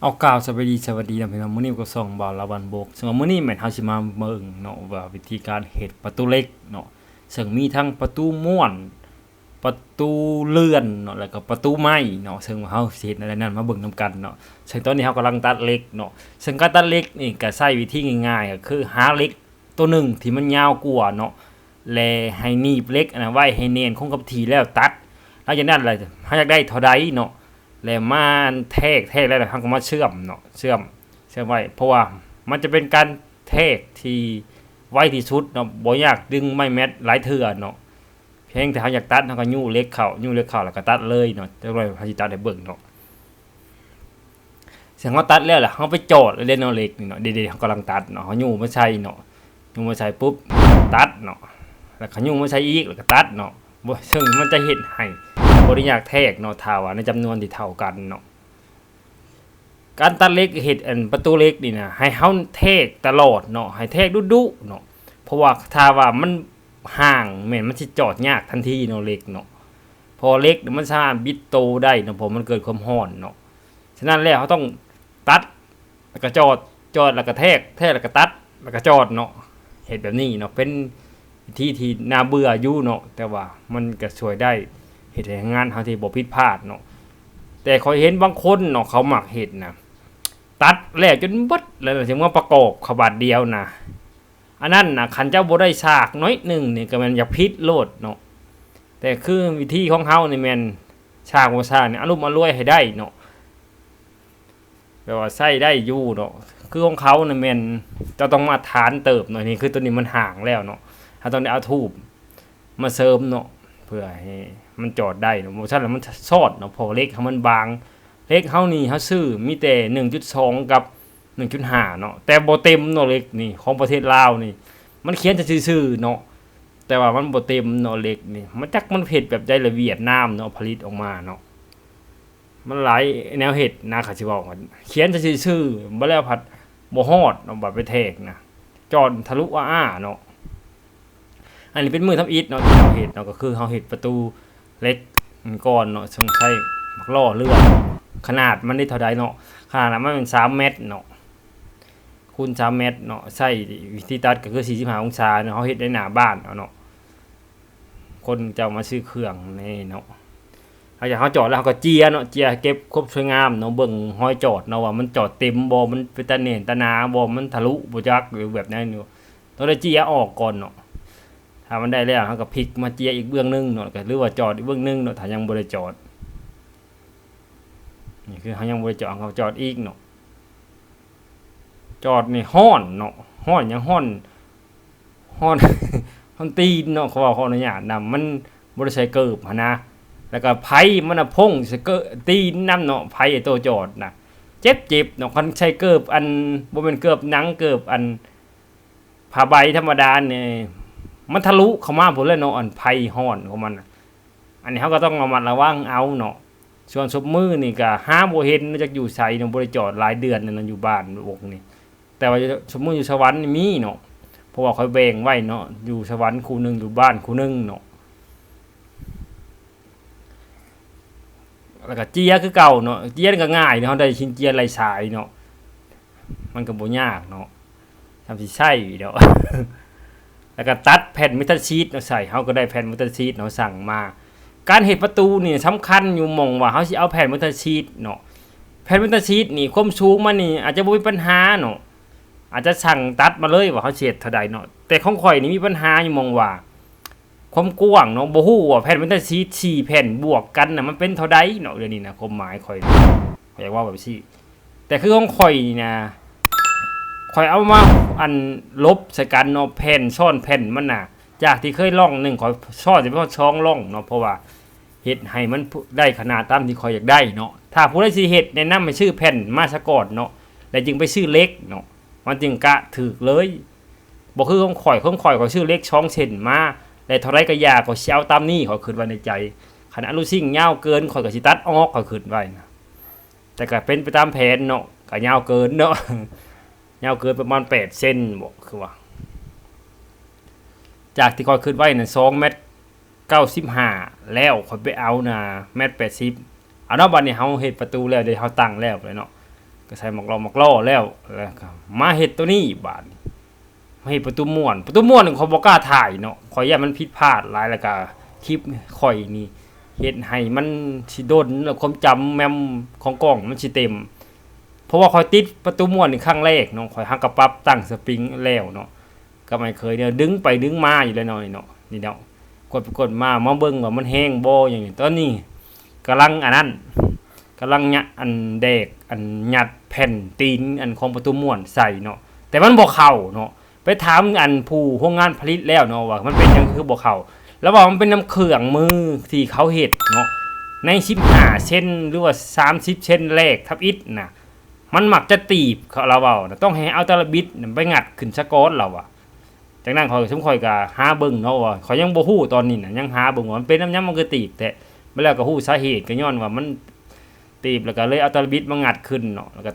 ເອົາ ກ່າວສະບາຍດີ ສະຫວັດດີນຳພີ່ນ້ອງ ມື້ນີ້ກໍຊ່ອງບ່າວລາວບ້ານບົກ. ເຊິ່ງວ່າມື້ນີ້ແມ່ນເຮົາຊິມາເບິ່ງເນາະ ວ່າວິທີການເຮັດປະຕູເຫຼັກເນາະ ເຊິ່ງມີທັງປະຕູມ້ວນ ປະຕູເລື່ອນເນາະ ແລ້ວກໍປະຕູໄມ້ເນາະ. ເຊິ່ງວ່າເຮົາຊິເຮັດແນວໃດນັ້ນ ມາເບິ່ງນຳກັນເນາະ. ເຊິ່ງຕອນນີ້ເຮົາກຳລັງຕັດເຫຼັກເນາະ. ເຊິ່ງການຕັດເຫຼັກນີ້ກໍໃຊ້ວິທີງ່າຍໆ ກໍຄືຫາເຫຼັກໂຕໜຶ່ງທີ່ມັນຍາວກວ່າເນາະ ແລະ ໃຫ້ໜີບເຫຼັກອັນນັ້ນໄວ້ໃຫ້ແໜ້ນຄົງກັບທີ່ແລ້ວຕັດ. ຫຼັງຈາກນັ້ນລະເຮົາຢາກໄດ້ເທົ່າໃດເນາະ ແລະ ມາແທກ ແທກແລ້ວເຮົາກໍມາເຊື່ອມເນາະ ເຊື່ອມ ເຊື່ອມໄວ້ ເພາະວ່າມັນຈະເປັນການແທກທີ່ໄວທີ່ສຸດເນາະ ບໍ່ຍາກດຶງໄມ້ແມັດຫຼາຍເທື່ອເນາະ. ພຽງແຕ່ເຮົາຢາກຕັດ ເຮົາກໍຍູ້ເຫຼັກເຂົ້າ ຍູ້ເຫຼັກເຂົ້າ ແລ້ວກໍຕັດເລີຍເນາະ. ຈັກໜ້ອຍເຮົາຊິຕັດໃຫ້ເບິ່ງເນາະ. ເຊິ່ງເຮົາຕັດແລ້ວລະ ເຮົາໄປຈອດເລີຍເນາະ ເຫຼັກນີ້ເນາະ. ເດໆ ເຮົາກຳລັງຕັດເນາະ ເຮົາຍູ້ມາໃສ່ເນາະ ຍູ້ມາໃສ່ປຸບ ຕັດເນາະ ແລ້ວກໍຍູ້ມາໃສ່ອີກ ແລ້ວກໍຕັດເນາະ. ບໍ່ ເຊິ່ງມັນຈະເຮັດໃຫ້ບໍ່ໄດ້ຍາກແທກເນາະ ຖ້າວ່າໃນຈຳນວນທີ່ເທົ່າກັນເນາະ. ການຕັດເຫຼັກເຮັດອັນປະຕູເຫຼັກນີ້ນະ ໃຫ້ເຮົາແທກຕະຫຼອດເນາະ ໃຫ້ແທກດຸໆເນາະ ເພາະວ່າຖ້າວ່າມັນຫ່າງແມ່ນມັນຊິຈອດຍາກທັນທີເນາະ ເຫຼັກເນາະ. ເພາະເຫຼັກມັນສາມາດບິດໂຕໄດ້ເນາະ ເພາະມັນເກີດຄວາມຮ້ອນເນາະ. ສະນັ້ນແລ້ວເຮົາຕ້ອງຕັດ ແລ້ວກໍຈອດ ຈອດແລ້ວກໍແທກ ແທກແລ້ວກໍຕັດ ແລ້ວກໍຈອດເນາະ. ເຮັດແບບນີ້ເນາະ ເປັນວິທີທີ່ໜ້າເບື່ອຢູ່ເນາະ ແຕ່ວ່າມັນກໍຊ່ວຍໄດ້ ເຮັດໃຫ້ງານເຮົາທີ່ບໍ່ຜິດພາດເນາະ. ແຕ່ຂ້ອຍເຫັນບາງຄົນເນາະ ເຂົາມັກເຮັດນະ ຕັດແລ້ວຈົນເບິດແລ້ວ ຈຶ່ງມາປະກອບເຂົ້າບາດດຽວນະ. ອັນນັ້ນນະ ຄັນເຈົ້າບໍ່ໄດ້ຊາກໜ້ອຍໜຶ່ງນີ້ ກໍແມ່ນຢາກຜິດໂລດເນາະ. ແຕ່ຄືວິທີຂອງເຮົານີ້ແມ່ນ ຊາກບໍ່ຊາກນີ້ ອາລຸມອາລວຍໃຫ້ໄດ້ເນາະ ແບບວ່າໃຊ້ໄດ້ຢູ່ເນາະ. ຄືຂອງເຂົານີ້ແມ່ນເຈົ້າຕ້ອງມາຖານເຕີບເນາະ ນີ້ຄືຕົວນີ້ມັນຫ່າງແລ້ວເນາະ ເຮົາຕ້ອງໄດ້ເອົາທູບມາເສີມເນາະ ເພື່ອໃຫ້ມັນຈອດໄດ້ເນາະ ບໍ່ຊັ້ນລະມັນຊອດເນາະ. ເພາະເຫຼັກເຮົາມັນບາງ ເຫຼັກເຮົານີ້ເຮົາຊື້ມີແຕ່ໜຶ່ງຈຸດສອງກັບໜຶ່ງຈຸດຫ້າເນາະ ແຕ່ບໍ່ເຕັມເນາະ. ເຫຼັກນີ້ຂອງປະເທດລາວນີ້ ມັນຂຽນແຕ່ຊື່ໆເນາະ ແຕ່ວ່າມັນບໍ່ເຕັມເນາະ ເຫຼັກນີ້. ມັນຈັກມັນເຮັດແບບໃດລະ ຫວຽດນາມເນາະ ຜະລິດອອກມາເນາະ. ມັນຫຼາຍແນວເຮັດນະ ຂ້າຊິເວົ້າ ຂຽນແຕ່ຊື່ໆ ບາດແລ້ວພັດບໍ່ຮອດເນາະ ບາດໄປແທກນະ ຈອດທະລຸອ້າໆເນາະ. ອັນນີ້ເປັນມື້ທຳອິດເນາະ ທີ່ເຮົາເຮັດເນາະ ກໍຄືເຮົາເຮັດປະຕູເຫຼັກກ່ອນເນາະ ເຊິ່ງໃຊ້ໝາກລໍ້ເລື່ອນ ຂະໜາດມັນໄດ້ເທົ່າໃດເນາະ ຂະໜາດມັນເປັນສາມແມັດເນາະ ຄູນສາມແມັດເນາະ. ໃຊ້ວິທີຕັດກໍຄືສີ່ສິບຫ້າອົງສາເນາະ ເຮົາເຮັດໃນໜ້າບ້ານເອົາເນາະ. ຄົນເຈົ້າມາຊື້ເຄື່ອງນີ້ເນາະ ຫຼັງຈາກເຮົາຈອດແລ້ວ ເຮົາກໍເຈຍເນາະ ເຈຍເກັບຄວາມສວຍງາມເນາະ ເບິ່ງຮອຍຈອດເນາະ ວ່າມັນຈອດເຕັມບໍ່ ມັນເປັນຕາແໜ້ນຕາໜາບໍ່ ມັນທະລຸບໍ່ຈັກ ຫຼືແບບໃດເນາະ ຕ້ອງໄດ້ເຈຍອອກກ່ອນເນາະ. ຖ້າມັນໄດ້ແລ້ວ ເຮົາກໍພິກມາເຈຍອີກເບື້ອງໜຶ່ງເນາະ ກໍ ຫຼືວ່າຈອດອີກເບື້ອງໜຶ່ງເນາະ ຖ້າຍັງບໍ່ໄດ້ຈອດ. ນີ້ຄືເຮົາຍັງບໍ່ໄດ້ຈອດ ເຮົາກໍຈອດອີກເນາະ. ຈອດນີ້ຮ້ອນເນາະ ຮ້ອນຫຍັງ ຮ້ອນ ຮ້ອນ ຮ້ອນຕີນເນາະ ເຂົາເວົ້າ ຂໍອະນຸຍາດນຳ ມັນບໍ່ໄດ້ໃສ່ເກີບຫັ້ນນະ. ແລ້ວກໍໄຟມັນນະພົ່ງໃສ່ເກີບ ຕີນນຳເນາະ ໄຟໄອ້ໂຕຈອດນະ ເຈັບໆເນາະ. ຄັນໃສ່ເກີບອັນ ບໍ່ແມ່ນເກີບໜັງ ເກີບອັນ ຜ້າໃບທຳມະດານີ້ ມັນທະລຸເຂົ້າມາພຸ້ນແຫຼະເນາະ ອັນໄຟຮ້ອນຂອງມັນນະ. ອັນນີ້ເຮົາກໍຕ້ອງລະມັດລະວັງເອົາເນາະ. ສ່ວນສົບມືນີ້ກໍຫາບໍ່ເຫັນ ຈັກຢູ່ໃສເນາະ ບໍ່ໄດ້ຈອດຫຼາຍເດືອນແລ້ວເນາະ ຢູ່ບ້ານບົກນີ້. ແຕ່ວ່າສົບມືຢູ່ສະຫວັນນີ້ມີເນາະ ເພາະວ່າຂ້ອຍແບ່ງໄວ້ເນາະ ຢູ່ສະຫວັນຄູ່ໜຶ່ງ ຢູ່ບ້ານຄູ່ໜຶ່ງເນາະ. ແລ້ວກໍເຈຍຄືເກົ່າເນາະ ເຈຍນີ້ກໍງ່າຍເນາະ ເຮົາໄດ້ຊິນເຈຍໄຫຼສາຍເນາະ ມັນກໍບໍ່ຍາກເນາະ ຊ່ຳຊິໃຊ້ດອກ. ແລ້ວກໍຕັດແຜ່ນເມທັນຊີດເນາະໃສ່ ເຮົາກໍໄດ້ແຜ່ນເມທັນຊີດເນາະ ເຮົາສັ່ງມາ. ການເຮັດປະຕູນີ້ສຳຄັນຢູ່ໝ່ອງວ່າເຮົາຊິເອົາແຜ່ນເມທັນຊີດເນາະ ແຜ່ນເມທັນຊີດນີ້ຄວາມສູງມັນນີ້ອາດຈະບໍ່ມີບັນຫາເນາະ ອາດຈະສັ່ງຕັດມາເລີຍວ່າເຮົາຊິເຮັດເທົ່າໃດເນາະ. ແຕ່ຂອງຂ້ອຍນີ້ມີບັນຫາຢູ່ໝ່ອງວ່າ ຄວາມກວ້າງເນາະ ບໍ່ຮູ້ວ່າແຜ່ນເມທັນຊີດສີ່ແຜ່ນບວກກັນນະ ມັນເປັນເທົ່າໃດເນາະ. ດຽວນີ້ນະ ຄວາມໝາຍຂ້ອຍ ຂ້ອຍຢາກເວົ້າແບບຊີ້ ແຕ່ຄືຂອງຂ້ອຍນີ້ນະ ຂ້ອຍເອົາມາ ອັນ ລົບໃສ່ກັນເນາະ ແຜ່ນຊ້ອນແຜ່ນມັນນະ ຈາກທີ່ເຄີຍລ່ອງໜຶ່ງ ຂ້ອຍຊ້ອນໄປຮອດສອງລ່ອງເນາະ ເພາະວ່າເຮັດໃຫ້ມັນໄດ້ຂະໜາດຕາມທີ່ຂ້ອຍຢາກໄດ້ເນາະ. ຖ້າຜູ້ໃດຊິເຮັດ ແນະນຳໃຫ້ຊື້ແຜ່ນມາສາກ່ອນເນາະ ແລ້ວຈຶ່ງໄປຊື້ເຫຼັກເນາະ ມັນຈຶ່ງກະຖືກເລີຍ. ບໍ່ຄືຂອງຂ້ອຍ ຂອງຂ້ອຍ ຂ້ອຍຊື້ເຫຼັກສອງເສັ້ນມາ ແລະ ເທົ່າໃດກໍຢ່າ ຂ້ອຍຊິເອົາຕາມນີ້ ຂ້ອຍຄິດໄວ້ໃນໃຈ. ຄັນອະລູຊິງຍາວເກີນ ຂ້ອຍກໍຊິຕັດອອກ ຂ້ອຍຄິດໄວ້ນະ. ແຕ່ກໍເປັນໄປຕາມແຜນເນາະ ກໍຍາວເກີນເນາະ ຍາວເກີນປະມານແປດເຊັນບໍ ຄືວ່າ ຈາກທີ່ຂ້ອຍຄິດໄວ້ນັ້ນ ສອງແມັດເກົ້າສິບຫ້າ ແລ້ວຂ້ອຍໄປເອົານະ ແມັດແປດສິບ. ເອົາເນາະ ບັດນີ້ເຮົາເຮັດປະຕູແລ້ວເດ້ ເຮົາຕັ້ງແລ້ວເນາະ ກໍໃສ່ໝາກຫຼໍ່ໝາກຫຼໍ່ແລ້ວ ແລ້ວກໍມາເຮັດໂຕນີ້ບາດນີ້ ມາເຮັດປະຕູມ່ວນ. ປະຕູມ່ວນຂ້ອຍບໍ່ກ້າຖ່າຍເນາະ ຂ້ອຍຢ້ານມັນຜິດພາດຫຼາຍ ແລ້ວກໍຄລິບຂ້ອຍນີ້ເຮັດໃຫ້ມັນຊິດົນ ແລ້ວຄວາມຈຳແມມຂອງກ້ອງມັນຊິເຕັມ ເພາະວ່າຂ້ອຍຕິດປະຕູມ່ວນນີ້ຄັ້ງແລກເນາະ ຂ້ອຍຫາກໍປັບຕັ້ງສະປຣິງແລ້ວເນາະ ກັບໄອ້ເຄີຍນີ້ດຶງໄປດຶງມາຢູ່ແລ້ວເນາະ ນີ້ເນາະ ນີ້ເນາະ ກວດໄປກວດມາ ມາເບິ່ງວ່າມັນແຮງບໍ່ ຫຍັງນີ້. ຕອນນີ້ກຳລັງອັນນັ້ນ ກຳລັງຍະ ອັນແດກ ອັນຍັດແຜ່ນຕີນ ອັນຂອງປະຕູມ່ວນໃສ່ເນາະ ແຕ່ມັນບໍ່ເຂົ້າເນາະ. ໄປຖາມອັນຜູ້ໂຮງງານຜະລິດແລ້ວເນາະ ວ່າມັນເປັນຫຍັງຄືບໍ່ເຂົ້າ ລາວວ່າມັນເປັນນຳເຄື່ອງມືທີ່ເຂົາເຮັດເນາະ ໃນສິບຫ້າເຊັນ ຫຼືວ່າສາມສິບເຊັນແລກທຳອິດນະ ມັນມັກຈະຕີບ ເຂົາ ລາວເວົ້ານະ ຕ້ອງໃຫ້ເອົາຕາລະບິດນະໄປງັດຂຶ້ນສາກ່ອນ ລາວວ່າ. ຈາກນັ້ນຂ້ອຍ ຊຸມຂ້ອຍກໍຫາເບິ່ງເນາະ ວ່າຂ້ອຍຍັງບໍ່ຮູ້ຕອນນີ້ນະ ຍັງຫາເບິ່ງວ່າມັນເປັນນຳຫຍັງມັນຄືຕີບແທ້ ບາດແລ້ວກໍຮູ້ສາເຫດ ກໍຍ້ອນວ່າມັນຕີບ ແລ້ວກໍເລີຍເອົາຕາລະບິດມາງັດຂຶ້ນເນາະ ແລ້ວກໍ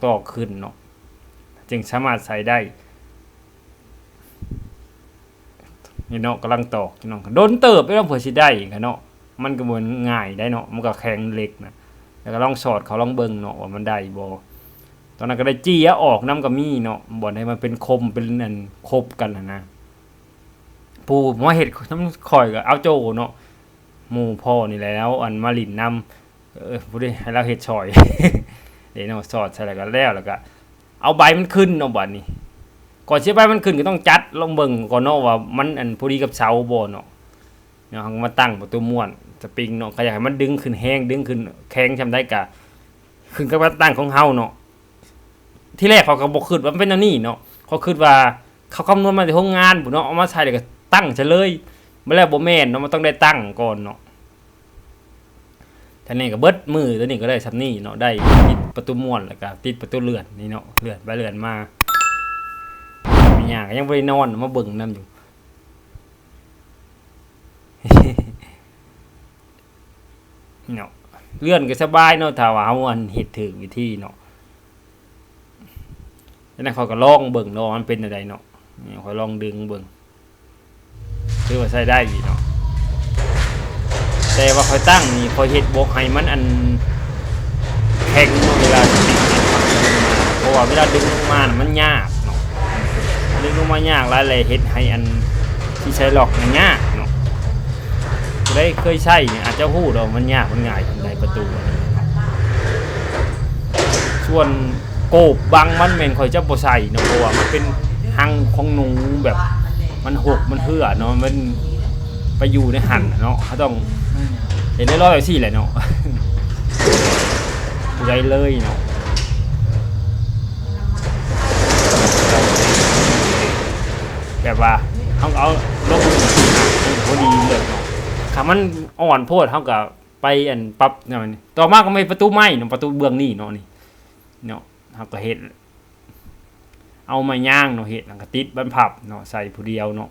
ຕອກໆໆຂຶ້ນເນາະ ຈຶ່ງສາມາດໃຊ້ໄດ້. ນີ້ເນາະ ກຳລັງຕອກ ພີ່ນ້ອງ ດົນເຕີບເດ້ເນາະ ເພື່ອຊິໄດ້ກະເນາະ ມັນກໍບໍ່ງ່າຍໄດ໋ເນາະ ມັນກໍແຂງເຫຼັກນະ ແລ້ວກໍລອງສອດເຂົ້າລອງເບິ່ງເນາະ ວ່າມັນໄດ້ບໍ່. ຕອນນັ້ນກໍໄດ້ເຈ້ຍອອກນຳກໍມີເນາະ ບ່ອນໃດມັນເປັນຄົມ ເປັນອັນຄົບກັນຫັ້ນນະ ຜູ້ມາເຮັດນຳຂ້ອຍກໍເອົາໂຈ້ເນາະ ໝູ່ພໍ່ນີ້ແຫຼະ ລາວອັນມາຫຼິ້ນນຳ ເອີ ຜູ້ໃດໃຫ້ລາວເຮັດຊ່ອຍ ເດ້ເນາະ ສອດໃສ່ແລ້ວກໍແລ້ວ ແລ້ວກໍເອົາໃບມັນຂຶ້ນເນາະ. ບາດນີ້ກ່ອນຊິເອົາໃບມັນຂຶ້ນ ກໍຕ້ອງຈັດລອງເບິ່ງກ່ອນເນາະ ວ່າມັນອັນພໍດີກັບເສົາບໍ່ເນາະ. ເນາະ ເຮົາກໍມາຕັ້ງປະຕູມ້ວນສະປຣິງເນາະ ກໍຢາກໃຫ້ມັນດຶງຂຶ້ນແຮງ ດຶງຂຶ້ນແຂງຊ່ຳໃດກໍຂຶ້ນກັບການຕັ້ງຂອງເຮົາເນາະ. ທີແລກຂ້ອຍກໍບໍ່ຄິດວ່າມັນເປັນແນວນີ້ເນາະ ຂ້ອຍຄິດວ່າເຂົາຄຳນວນມາແຕ່ໂຮງງານພຸ້ນເນາະ ເອົາມາໃສ່ແລ້ວກໍຕັ້ງໃສ່ເລີຍ ບາດແລ້ວບໍ່ແມ່ນເນາະ ມັນຕ້ອງໄດ້ຕັ້ງກ່ອນເນາະ. ແຕ່ນີ້ກໍເບິດມື້ ຕົວນີ້ກໍໄດ້ຊ່ຳນີ້ເນາະ ໄດ້ຕິດປະຕູມ້ວນ ແລ້ວກໍຕິດປະຕູເລື່ອນນີ້ເນາະ ເລື່ອນໄປເລື່ອນມາ. ແມ່ຍ່າກໍຍັງບໍ່ໄດ້ນອນ ມາເບິ່ງນຳຢູ່. ເນາະ ເລື່ອນກໍສະບາຍເນາະ ຖ້າວ່າເຮົາອັນເຮັດຖືກວິທີເນາະ. ຈາກນັ້ນຂ້ອຍກໍລອງເບິ່ງເນາະ ວ່າມັນເປັນແນວໃດເນາະ ນີ້ຂ້ອຍລອງດຶງເບິ່ງ ຖືວ່າໃຊ້ໄດ້ຢູ່ເນາະ. ແຕ່ວ່າຂ້ອຍຕັ້ງນີ້ ຂ້ອຍເຮັດບໍ່ໃຫ້ມັນອັນແຂງເນາະ ເວລາດຶງ ເພາະວ່າເວລາດຶງລົງມານະ ມັນຍາກເນາະ ດຶງລົງມາຍາກຫຼາຍ ແລະເຮັດໃຫ້ອັນທີ່ໃສ່ລັອກນັ້ນຍາກເນາະ. ຜູ້ໃດເຄີຍໃຊ້ນີ້ອາດຈະຮູ້ດອກ ມັນຍາກມັນງ່າຍຈັ່ງໃດ ປະຕູອັນນີ້ເນາະ. ສ່ວນໂກບບັງມັນແມ່ນຂ້ອຍຈະບໍ່ໃສ່ເນາະ ເພາະວ່າມັນເປັນຮັງຂອງໜູ ແບບມັນຫົກມັນເຫື່ອເນາະ ມັນໄປຢູ່ໃນຫັ້ນນະເນາະ. ເຮົາຕ້ອງເຮັດລອຍໆຈັ່ງຊີ້ແຫຼະເນາະ ບໍ່ໄດ້ເລີຍເນາະ. ແບບວ່າເຮົາເອົາລົງ ພໍດີເລີຍເນາະ. ຖ້າມັນອ່ອນໂພດ ເຮົາກໍໄປອັນປັບແນວນີ້. ຕໍ່ມາກໍແມ່ນປະຕູໄມ້ເນາະ ປະຕູເບື້ອງນີ້ເນາະ ນີ້ເນາະ ເຮົາກໍເຮັດ ເອົາໄມ້ຍາງເນາະ ເຮັດ ແລ້ວກໍຕິດບານພັບເນາະ ໃສ່ຜູ້ດຽວເນາະ.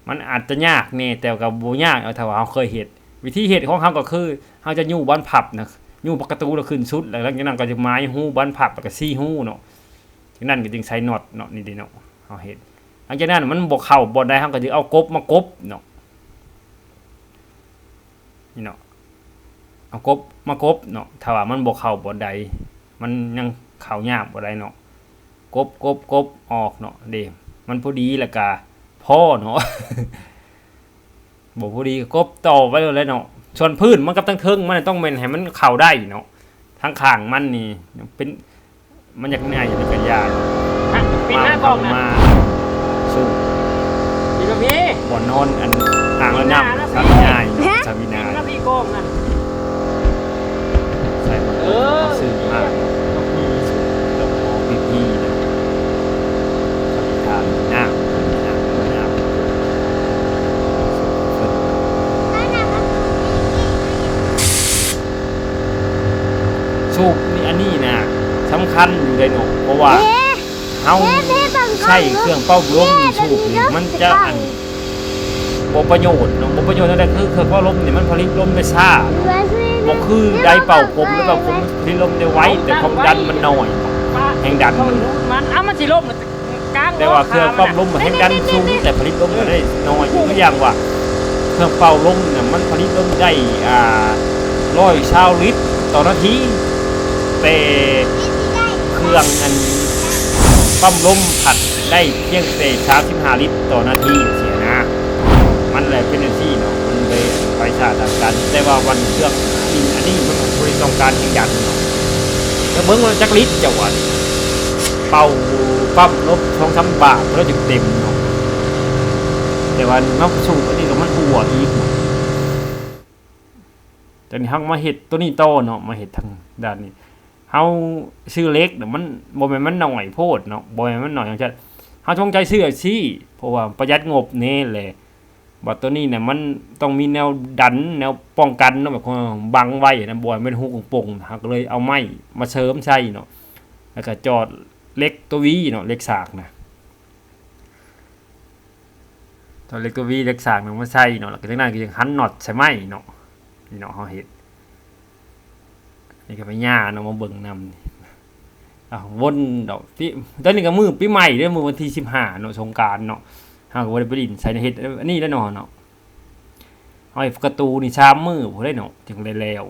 ມັນອາດຈະຍາກແດ່ ແຕ່ກໍບໍ່ຍາກເນາະ ຖ້າວ່າເຮົາເຄີຍເຮັດ. ວິທີເຮັດຂອງເຮົາກໍຄື ເຮົາຈະຍູ້ບານພັບນະ ຍູ້ປະຕູລະຂຶ້ນສຸດ ແລ້ວຫຼັງຈາກນັ້ນກໍຈະໝາຍຮູບານພັບ ແລ້ວກໍສີ່ຮູເນາະ. ຈາກນັ້ນກໍຈຶ່ງໃສ່ນັອດເນາະ ນີ້ເດ້ເນາະ ເຮົາເຮັດ. ຫຼັງຈາກນັ້ນມັນບໍ່ເຂົ້າບ່ອນໃດ ເຮົາກໍຈະເອົາກົບມາກົບເນາະ ນີ້ເນາະ ເອົາກົບມາກົບເນາະ. ຖ້າວ່າມັນບໍ່ເຂົ້າບ່ອນໃດ ມັນຍັງເຂົ້າຍາກບ່ອນໃດເນາະ ກົບ ກົບ ກົບອອກເນາະ ເດ້ ມັນພໍດີ ແລ້ວກະພໍເນາະ. ບໍ່ພໍດີກໍກົບຕໍ່ໄປໂລດແຫຼະເນາະ. ສ່ວນພື້ນມັນກັບທາງເທິງມັນຕ້ອງແມ່ນໃຫ້ມັນເຂົ້າໄດ້ເນາະ ທາງຂ້າງມັນນີ້ເປັນ ມັນຢາກງ່າຍ ມັນກໍຍາກ. ຮະ ປິດໜ້າກ້ອງນະ ມາສູ່ ປິດມາພີ້ ບ່ອນນອນອັນອ່າງລະນ້ຳ ສາມີນາຍ ສາມີນາຍ ປິດມາພີ້ກ້ອງນັ້ນ ໃສ່ມາ ເອີ ຊື້ມາ ເຈົ້າຂອງພີ້ໆ ສາມີນາຍ ນ້ຳ ນ້ຳ ນ້ຳ ສູບນີ້ ອັນນີ້ນະ ສຳຄັນຢູ່ເດ້ເນາະ ເພາະວ່າເຮົາໃຊ້ເຄື່ອງເປົ່າລົມສູບນີ້ ມັນຈະອັນ ບໍ່ປະໂຫຍດເນາະ ບໍ່ປະໂຫຍດແນວໃດ ຄືເຄື່ອງເປົ່າລົມນີ້ມັນຜະລິດລົມໄດ້ຊ້າ ບໍ່ຄືໄດເປົ່າຜົມ ໄດເປົ່າຜົມມັນຜະລິດລົມໄດ້ໄວ ແຕ່ຄວາມດັນມັນໜ້ອຍ ແຮງດັນມັນ ມັນ ເອົາ ມັນຊິລົງ ແຕ່ວ່າເຄື່ອງປ້ຳລົມແຮງດັນສູງ ແຕ່ຜະລິດລົມກໍໄດ້ໜ້ອຍ. ຍົກຕົວຢ່າງວ່າ ເຄື່ອງເປົ່າລົມນະ ມັນຜະລິດລົມໄດ້ ອ່າ ຮ້ອຍຊາວລິດຕໍ່ນາທີ ແຕ່ເຄື່ອງອັນປ້ຳລົມພັດໄດ້ພຽງແຕ່ສາມສິບຫ້າລິດຕໍ່ນາທີຊີ້ນະ. ມັນແຫຼະເປັນຈັ່ງຊີ້ເນາະ ມັນເລີຍໄຟຊ້າຕ່າງກັນ. ແຕ່ວ່າວັນເຄື່ອງອັນນີ້ ອັນນີ້ມັນບໍ່ໄດ້ຕ້ອງການແຮງດັນເນາະ. ແລ້ວເບິ່ງວ່າຈັກລິດເຈົ້າວ່າ ເປົ່າປ້ຳລົມສອງສາມບາດ ແລ້ວຈຶ່ງເຕັມເນາະ. ແຕ່ວ່າມາສູບອັນນີ້ກໍມັນຮົ່ວອີກເນາະ. ຕອນນີ້ເຮົາມາເຮັດຕົວນີ້ຕໍ່ເນາະ ມາເຮັດທາງດ້ານນີ້ ເຮົາຊື້ເຫຼັກນະ ມັນບໍ່ແມ່ນມັນໜ້ອຍໂພດເນາະ ບໍ່ແມ່ນມັນໜ້ອຍຫຍັງຊັ້ນ. ເຮົາຈົງໃຈຊື້ອາຊີ ເພາະວ່າປະຢັດງົບແດ່ແຫຼະ. ບັດຕົວນີ້ນະ ມັນຕ້ອງມີແນວດັນ ແນວປ້ອງກັນເນາະ ແບບບັງໄວ້ນະ ບໍ່ໃຫ້ມັນຮຸໂປ່ງໆ. ເຮົາກໍເລີຍເອົາໄມ້ມາເສີມໃສ່ເນາະ ແລ້ວກໍຈອດເຫຼັກຕົວວີເນາະ ເຫຼັກສາກນະ. ຕອນເຫຼັກຕົວວີ ເຫຼັກສາກນຳມາໃສ່ເນາະ ແລ້ວກໍຈາກນັ້ນກໍຍັງຫັນນັອດໃສ່ໄມ້ເນາະ. ນີ້ເນາະ ເຮົາເຮັດ ນີ້ກໍໄປຍ່າເນາະ ມາເບິ່ງນຳ. ອ້າວ ວົນດອກ ປີ ຕອນນີ້ກໍມື້ປີໃໝ່ເດ້ ມື້ວັນທີສິບຫ້າເນາະ ສົງການເນາະ. ເຮົາກໍບໍ່ໄດ້ໄປຫຼິ້ນໃສ ເຮັດອັນນີ້ແຫຼະເນາະ ເນາະ ເຮົາເຮັດປະຕູນີ້ສາມມື້ພຸ້ນເດ້ເນາະ ຈຶ່ງໄດ້ແລ້ວ.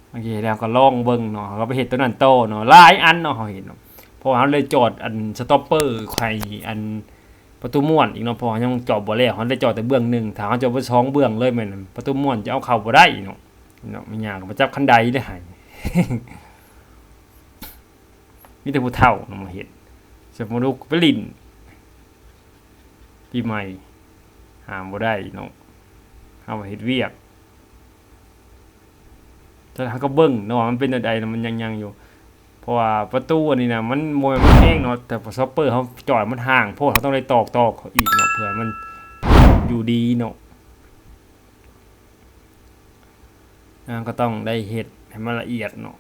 ໂອເຄ ແລ້ວກໍລອງເບິ່ງເນາະ ເຮົາກໍໄປເຮັດຕົວນັ້ນຕໍ່ເນາະ ຫຼາຍອັນເນາະ ເຮົາເຮັດເນາະ. ເພາະວ່າເຮົາໄດ້ຈອດອັນສະຕັອບເປີໃຫ້ອັນປະຕູມ່ວນອີກເນາະ ເພາະວ່າຍັງຈອດບໍ່ແລ້ວ ເຮົາໄດ້ຈອດແຕ່ເບື້ອງໜຶ່ງ. ຖ້າເຮົາຈອດເບິດສອງເບື້ອງເລີຍ ແມ່ນປະຕູມ່ວນຈະເອົາເຂົ້າບໍ່ໄດ້ເນາະ ເນາະ. ແມ່ຍ່າກໍມາຈັບຄັນໄດເດ້ໃຫ້ ມີແຕ່ຜູ້ເຖົ້ານຳມາເຮັດ. ສົມມຸດໄປຫຼິ້ນປີໃໝ່ ຫ້າມບໍ່ໄດ້ເນາະ ເຮົາເຮັດວຽກ. ແຕ່ເຮົາກໍເບິ່ງເນາະວ່າມັນເປັນແນວໃດນະ ມັນຍັງໆຢູ່. ເພາະວ່າປະຕູອັນນີ້ນະ ມັນບໍ່ແມ່ນມັນແພງເນາະ ແຕ່ສະຕັອບເປີເຮົາຈອດມັນຫ່າງໂພດ ເຮົາຕ້ອງໄດ້ຕອກຕອກເຂົ້າອີກເນາະ ເພື່ອໃຫ້ມັນຢູ່ດີເນາະ. ນະ ກໍຕ້ອງໄດ້ເຮັດໃຫ້ມັນລະອຽດເນາະ.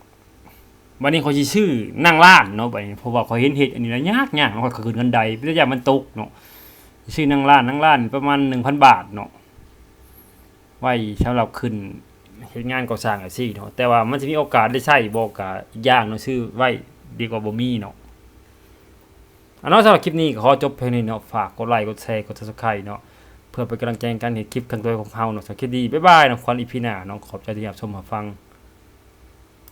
ບັດນີ້ຂ້ອຍຊິຊື້ນັ່ງຮ້ານເນາະ ບັດນີ້ ເພາະວ່າຂ້ອຍເຫັນເຮັດອັນນີ້ແລ້ວຍາກໆເນາະ ຂ້ອຍກໍຂຶ້ນຄັນໄດ ເປັນຕາຢ້ານມັນຕົກເນາະ. ຊື້ນັ່ງຮ້ານ ນັ່ງຮ້ານປະມານໜຶ່ງພັນບາດເນາະ ໄວ້ສຳລັບຂຶ້ນເຮັດງານກໍ່ສ້າງອາຊີບເນາະ. ແຕ່ວ່າມັນຊິມີໂອກາດໄດ້ໃຊ້ບໍ່ ກະອີກຢ່າງເນາະ ຊື້ໄວ້ດີກວ່າບໍ່ມີເນາະ. ເອົາເນາະ ສຳລັບຄລິບນີ້ກໍຂໍຈົບພຽງເທົ່ານີ້ເນາະ. ຝາກກົດໄລ ກົດແຊ ກົດ Subscribe ເນາະ ເພື່ອເປັນກຳລັງໃຈໃນການເຮັດຄລິບຄັ້ງຕໍ່ໄປຂອງເຮົາເນາະ. ສຳລັບຄລິບນີ້ ບາຍບາຍເນາະ ພໍກັນ ອີ ພີ ໜ້າເນາະ. ຂອບໃຈທີ່ຮັບຊົມຮັບຟັງ.